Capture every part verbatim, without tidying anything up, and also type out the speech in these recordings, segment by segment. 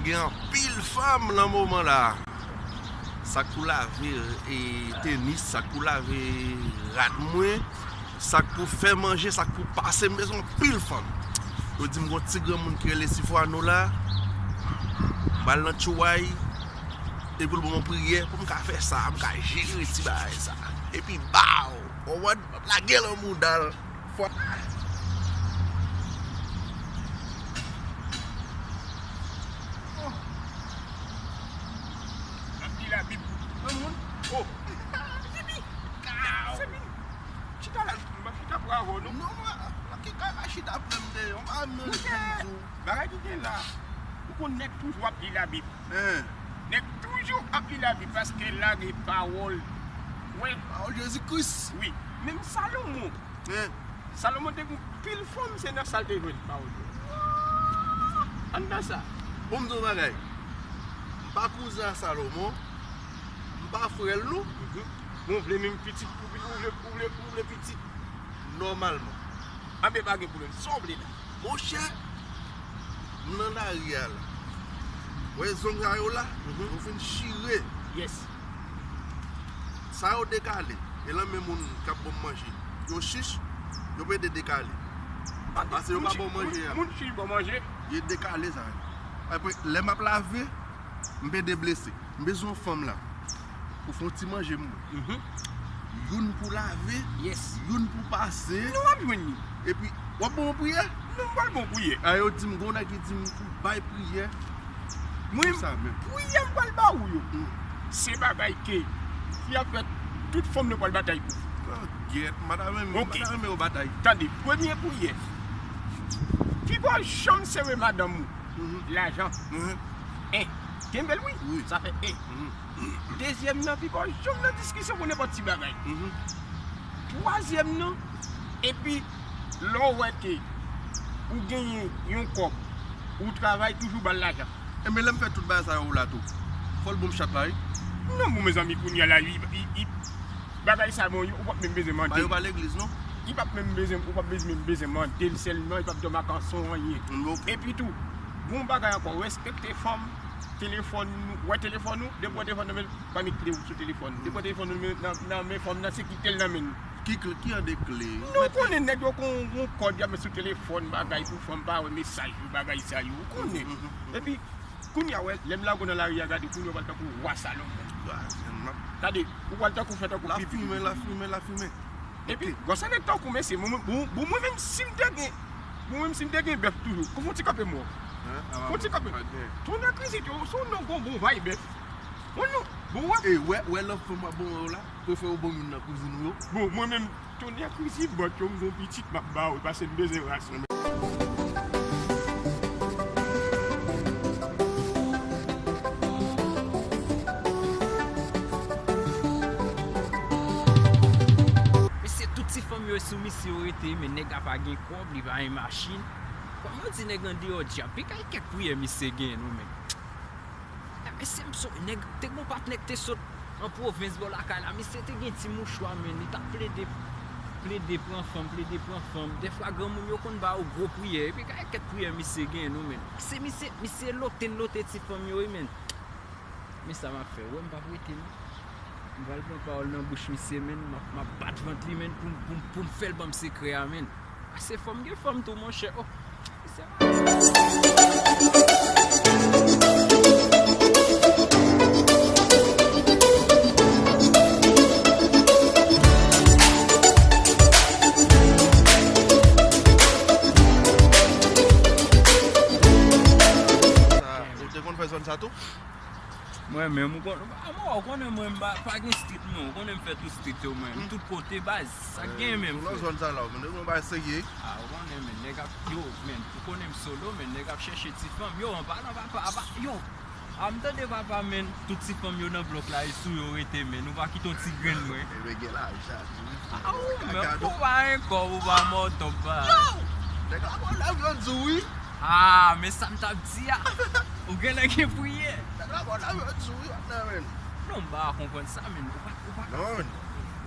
Gen anpil fanm nan moman la. Sa k pou lave e, tenis, sa k pou lave rad mwen, sa k pou fè manje, sa k pou pase, m bezwen anpil fanm. Yo di m gon ti granmoun ki rele Sifwano la, m al nan tchouway, epi l ban m yon priyè pou m ka fè sa, m ka jere ti bagay sa. Epi baw, w konprann, m ap lage l an mouda l. Fwa. Oh. Ap li Labib. Granmoun. Oh. Jibi. Kaw. Chita la, m ap chita pou avè w, non? Non, mwen, ki kaka chita pran m deyò, m pa menm di w. Bagay ki gen la, ou konn nèg toujou ap li Labib. Hein. Nèg toujou ap li Labib paske la gen pawòl. Wè. Pawòl Jezi Kris. Wi. Menm Salomon. Hein. Salomon te gen pil fanm, se nan sa l te jwenn pawòl yo. Anndan sa. Bon, m di w yon bagay. M pa kouzen a Salomon. M pa frè l, non. Mhm. Bon, w vle menm pitit, ou vle, ou vle, ou vle, ou vle pitit. Nòmalman. Anben, pa gen pwoblèm. Sa w vle la? Monchè, m nan lari a la. Wè zong sa yo la? Mhm. Yo fin chire. Yes. Sa yo dekale. E lan men moun k ap ban m manje. Yo chich, yo pede dekale. Paske yo pa ban w manje a. Moun chich ban w manje. Yo dekale sa yo. Apre, lè m ap lave, m pede blese. M bezwen yon fanm la pou fè yon ti manje m mwen. Mhm. Youn pou lave, yes, youn pou pase. Nou ap jwenn li. Epi, w ap ban yon priyè? Non, m pral ban yon priyè. A, yo di m, gon nèg ki di m pou bay priyè. Mwen, pou sa menm, priyè m pral ba ou yo. Hmm. Se bagay ke, ki ap fè tout fanm nou pral batay pou. Oh, gyèt, m pa ta renmen, m pa ta renmen yo batay. Tande, premye priyè. Pi pa janm sere madanm ou. Mhm. Lajan. Mhm. En. Kenbe l wi. Wi. Sa fè en. Mhm. Dezyèm nan, pi pa w janm nan diskisyon pou nenpòt ti bagay. Mhm. Twazyèm nan, epi lè w wè ke ou genyen yon kòb, ou travay, toujou ba l lajan. Enben, lè m fè tout bagay sa yo la tou, fò l ban m chat la, wi. Non, bon, mezanmi, kounye a la, li, li, li, bagay sa, bon, ou p ap menm bezwen mande l. Ba yo pa legliz, non? Li p ap menm bezwen, ou p ap bezwen, menm bezwen mande l sèlman, li p ap dòmi ak anson anyen. Mm, ok. Epi tou, gon bagay ankò, respekte fanm, telefòn nou, wè telefòn nou, depi w wè telefòn nan men l, pa met kle w sou telefòn. Depi w wè telefòn nan men, nan, nan men fanm nan, se kite l nan men l. Ki kle, ki jan de kle? Nou konnen nèg yo kon yon kòd y ap met sou telefòn, bagay pou fanm pa wè mesaj yo, bagay sa yo, ou konnen. Mm, mm, mm, mm. Epi, kounye a, wè, lè m lage w nan lari a, gade, kounye a, ou pral tankou wa Salomon. Gade, ou pral tankou fè tankou pipi. Lafimen, lafimen, lafimen. Epi, gwo sa nèg tankou mesye, mwen, mwen, bon, bon, mwen menm si m te gen, bon, mwen menm si m te gen bèf toujou, kou fon ti kanpe mò. Fon ti kanpe. Tonnè Krizit yo, se yon non gon bon vay bèf. Bon, non, bon, wè. E, wè, wè lòt fanm ap bon yo la, prefere w ban m youn nan kouzin ou yo. Bon, mwen menm, Tonnè Krizit bòt yo, m gon pitit m ap ba w, pase m bezwen ras. Mesye, tout ti fanm yo sou misye yo rete, men nèg la pa gen kòb, li pa gen machin. Kòm yo di nèg andeyò djab, pi kay kèk priyè misye gen non, men. Mesye, m sonje nèg, te gon patnè k te sot an pwovens bò lakay la, misye te gen ti mouchwa, men li t ap plede, plede pran fanm, plede pran fanm. Dèfwa granmoun yo konn ba yo gwo priyè, epi gade kèk priyè misye gen non, men. Se misye, misye lote, lote ti fanm yo wi, men. Men sa m ap fè, ou wè m p ap rete non. M pral pran pawòl nan bouch misye, men, m ap, m ap bat vant li, men, pou, pou, pou m fè l ban m sekrè a, men. Ase fanm gen fanm tou, monchè. Oh. Ou te konn fè zòn sa tou? Mwen menm, ou konn, a, mwen, ou konnen mwen, m pa, pa gen street, non. Ou konnen m fè tout street yo, mwen. M tout kote, baz. Sa k genyen menm, frè? Nan zòn sa la, ou konnen, yon bagay serye. A, ou konnen, men, nèg ap, yo, men, ou konnen m solo, men, nèg ap chèche ti fanm. Yo, an palan, papa, apa, yo. A, m tande papa, men, tout ti fanm yo nan blòk la, e sou yo rete, men, ou pa kite yon ti grenn, mwen. E, men, gen lajan tou, wi. A, ou, men, ou pa gen kòb, ou pa mòtòp, pa. Yo! Nèg la pran lè yo di wi. A, men sa m t ap di a. Ou genlè gen priyè. Nèg la pran lè yo di wi, patnè, men. Non, m pa konprann sa, men. Ou pa, ou pa. Non.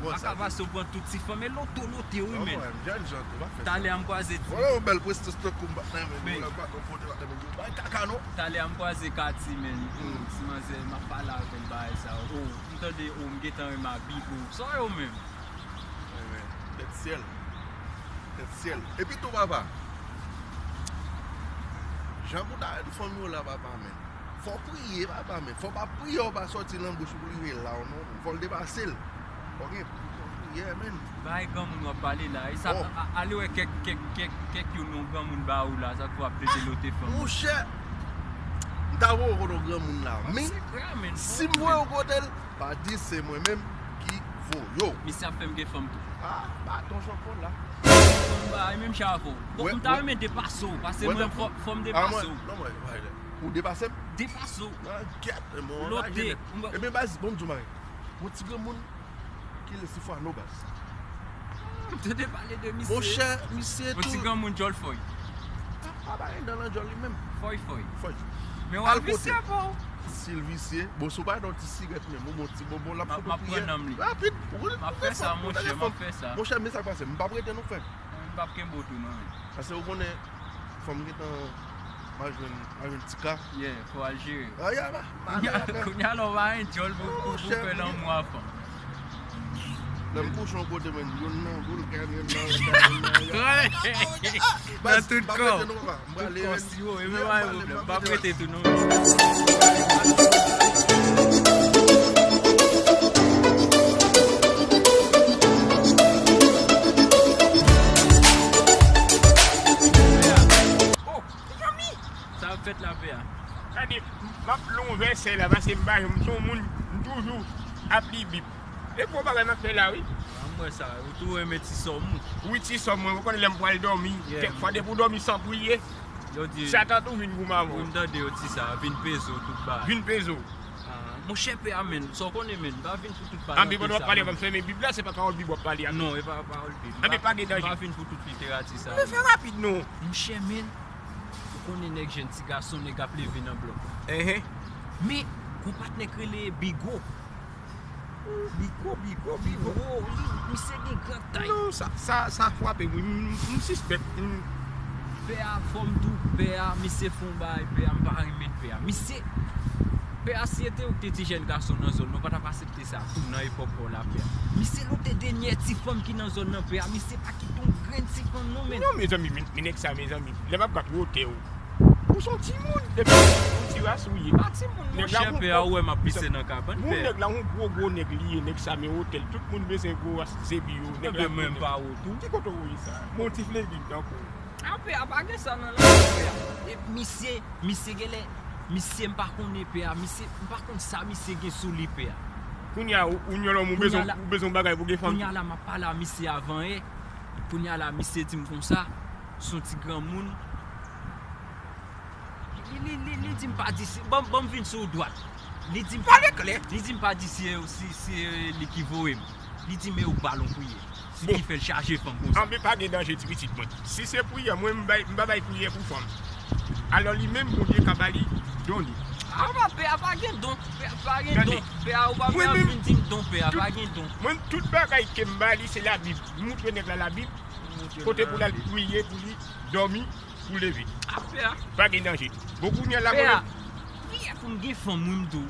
Bon, pa sa ka pase w pran tout ti fanm, e loto lote wi, men. Jèn jan tou, pa fè sa. Talè a m kwaze ti. Wè yon bèl prestans tankou m pa t nan men, men, m pa t nan pote, pa t nan men, yo bay kaka non. Talè a m kwaze Kati, men. Ti manzè, m ap pale avè l bagay sa yo. M tande, o, m gentan renmen a Bigo. Sa yo menm. Tèt syèl. Tèt syèl. Epi tou, papa, jan pou ta di fanm yo la, papa, men. Fò w priye, papa, men. Fò w pa priye, w pa sòti nan bouch ou pou li rive la w non. Fò l depase l. Fò gen, fò gen priyè, men. Bay granmoun w ap pale la. E sa, ale wè kèk, kèk, kèk, kèk youn yon granmoun ba ou la, sa k fè w ap plede lote fanm. Monchè, m ta voye w kote yon granmoun la. Men, si m voye w kote l, pa di se mwen menm ki voye w. Misye ap fè m gen fanm tou. Ah, baton Jean Paul la. Fanm ba, e menm chavon. Bon, m ta renmen depase w, paske mwen, fò, fò m depase w. Non, mwen, mwen, ou depase m? Depase w. Ah, gèt, mwen anraje nèt. Ebyen, baz, bon, m di w bagay. Yon ti granmoun ki rele Sifwano, baz. M tande pale de misye. Monchè, misye tou. Yon ti granmoun djòl fòy. Pa, pa bay dan nan djòl li menm. Fòy, fòy. Fòy. Men w al kote. Si l visye, bon, si w pa nan ti sigarèt menm, ou bon ti bonbon, l ap fout ou priye. Rapid, ou konnen. M ap fè sa, monchè, m ap fè sa. Monchè, men sa k pase, m p ap rete non, frè. M p ap kenbe w tou non, men. Paske ou konnen, fò m gentan, m a jwenn, m a jwenn ti ka. Yeah, fò al jere. Ah, yeah, ba, ba, ba, ba. Kounye a la, w pa gen djòl pou, pou, pou fè lanmou a fanm. Lè m kouche yon kote, men, youn nan boul kè m, youn nan, youn nan, youn nan, youn nan. Nan tout kò. Tout kò siwo, e men pa gen pwoblèm. M p ap rete tou non. Oh, mezanmi! Sa ap fèt la, pè a. Gade, m ap li yon vèsè la, paske m pa janm, m se yon moun, m toujou ap li Bib. E gwo bagay m ap fè la, wi. Ah, m wè sa. Ou tou renmen ti sòm ou. Wi, ti sòm mwen. Ou konnen lè m pral dòmi, kèk fwa, depi w dòmi san priye, Satan tou vin goumen avè w. Wi, m tande yo di sa, vin peze w tout bagay. Vin peze w. Ah, monchè pè a, men, sa w konnen, men, m pa vin pou tout pale. Anpi pandan w ap pale, w ap fèmen Bib la, se pa pawòl Bib w ap pale a. Non, e pa pawòl Bib. Anpi pa gen danje. M pa vin pou tout literati sa. Men fè rapid non. Monchè, men, ou konnen nèg jèn ti gason, nèg ap leve nan blòk. Men, gon patnè k rele Bigo. Bigo, Bigo, Bigo. Bigo, li, misye gen gran tay. Non, sa, sa, sa frape m, wi. M, m, m sispèk. M. Pè a, fò m di w, pè a, misye fè yon bagay, pè a, m pa renmen pè a. Misye, pè a, si se te ou ki te ti jèn gason nan zòn nan, ou pa t ap aksepte sa tou nan epòk pa w la, pè a. Misye lote dènyè ti fanm ki nan zòn nan, pè a. Misye pa kite yon grenn ti fanm non, men. Non, mezanmi, men, men nèg sa, mezanmi. Lè m ap gad wotè w. Ou se yon timoun, depi yon ti ras ou ye. Pa timoun, monchè, pè a, ou wè m ap pise nan kabann, pè a. Bon, nèg la, yon gwo, gwo nèg li ye, nèg sa, men wotè l, tout moun bezwen gwo ras zebi yo, nèg la. Ebyen, mwen, m pa wo tou. Ki kote w ye sa? Bon, ti flebi m tankou. A, pè a, pa gen sa nan lavi, pè a. E misye, misye genlè, misye, m pa konnen, pè a, misye, m pa konn sa misye gen sou li, pè a. Kounye a, ou, ou yon lòm, ou bezwen, ou bezwen yon bagay pou gen fanm. Kounye a la, m ap pale a misye avan yè. Kounye a la, misye di m konsa, se yon ti granmoun. Li, li, li, li di m pa di si, ban, ban m vin sou dwat. Li di m pa, pale klè. Li di m pa di si, si, si li ki voye m. Li di m e ou k ba l yon priyè. Se ki fè l chaje fanm konsa. Anben pa gen danje ti pitit mwen. Si se priyè, mwen m bay, m pa bay priyè pou fanm. Alò li menm Bondye ka ba li don li. A pa pè a pa gen don, pè a pa gen don. Pè a ou pa menm vin di m don pè a pa gen don. Mwen tout bagay ke m ba li se Labib. M moutre nèg la Labib. Kote pou l al priye pou li dòmi. Pou leve. Apre a. Pa gen danje. Bon, kounye a la, mwen menm. Priyè pou m gen fanm, wi, m di w.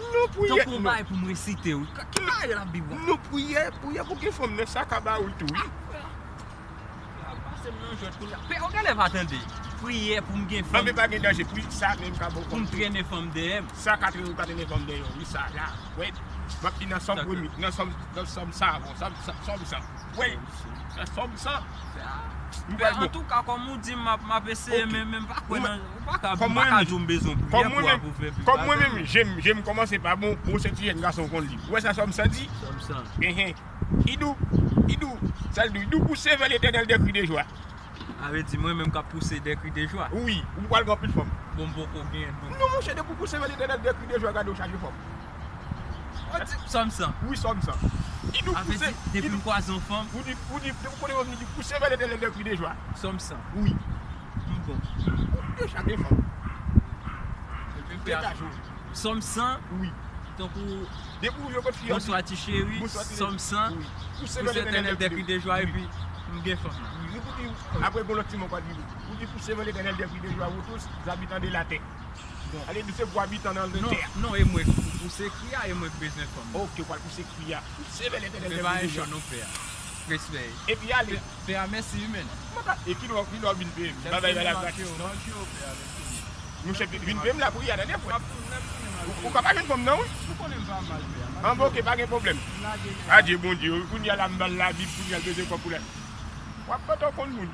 Non, priyè, non. Tankou yon bagay pou m resite, wi. Ki bagay Labib la? Non, priyè, priyè pou gen fanm nan, sa ka ba ou l tou, wi. Apre a. Pase m nan jwèt kounye a. Pè, ou genlè pa tande. Priyè pou m gen fanm. Anben pa gen danje, pri sa menm ka bon fanm. Pou m trennen fanm dèyè m. Sa ka trennen, ou ka trennen fanm dèyè w, wi, sa la. Wi. M ap li nan Sòm premye, nan Sòm, nan Sòm sa, bon, Sòm, Sòm, Sòm sa. Wi, nan Sòm sa. M pral bon. Antouka, kòm ou di m, m ap, m ap eseye, men, men m pa kwè nan, ou pa ka, ou pa ka di w m bezwen priyè pou, pou fè pi. Kòm mwen menm, je m, je m kòmanse pa bon, bon, se ti jèn gason w konn li. Ou wè sa Sòm sa di? Sòm sa. Enhen. Idou, idou, sa l di, idou pousser vers l'Éternel des cris de joie. Sa vle di mwen menm k ap pouse des cris de joie. Wi, ou pral gen anpil fanm. Bon, m poko gen don. Non, monchè, depi w pouse vers l'Éternel des cris de joie, gade w chaje fanm. Ou di Sòm sa. Wi, Sòm sa. Idou pouse. Depi m kwaze yon fanm. Ou di, ou di, depi w konnen yon fanm, li di pousser vers l'Éternel des cris de joie. Sòm sa. Wi. M bon. Ou deja gen fanm. Degaje w. Sòm sa. Wi. Depi ou rive kot fi a, ou di, bonswa ti cheri, sòm san, pouse vè Letènèl dè kri de jwa, epi m gen fanm nan. Wi, pou di, apre gon lòt timoun pral rive. Ou di pouse vè Letènèl dè kri de jwa, vous tous, habitants de la terre. Bon. Ale di se pou abitan nan tè a. Non, e mwen k pou pouse kri a, e mwen k bezwen fanm nan. Ok, ou pral pouse kri a. Pouse vè Letènèl dè kri de jwa. Respè. Respè. Epi ale. Pè a, mèsi wi, men. Mwen ka, e kilè w, kilè w vin peye m? Babay la gratis, non? Monchè, vin peye m lapriyè, tande, frè. Ou, ou ka pa jwenn fanm nan, wi. Anben, ok, pa gen pwoblèm. Adye, Bondye, wi, kounye a la, m ba l Labib, kounye a l bezwen kòb pou l. W ap pantan konn moun.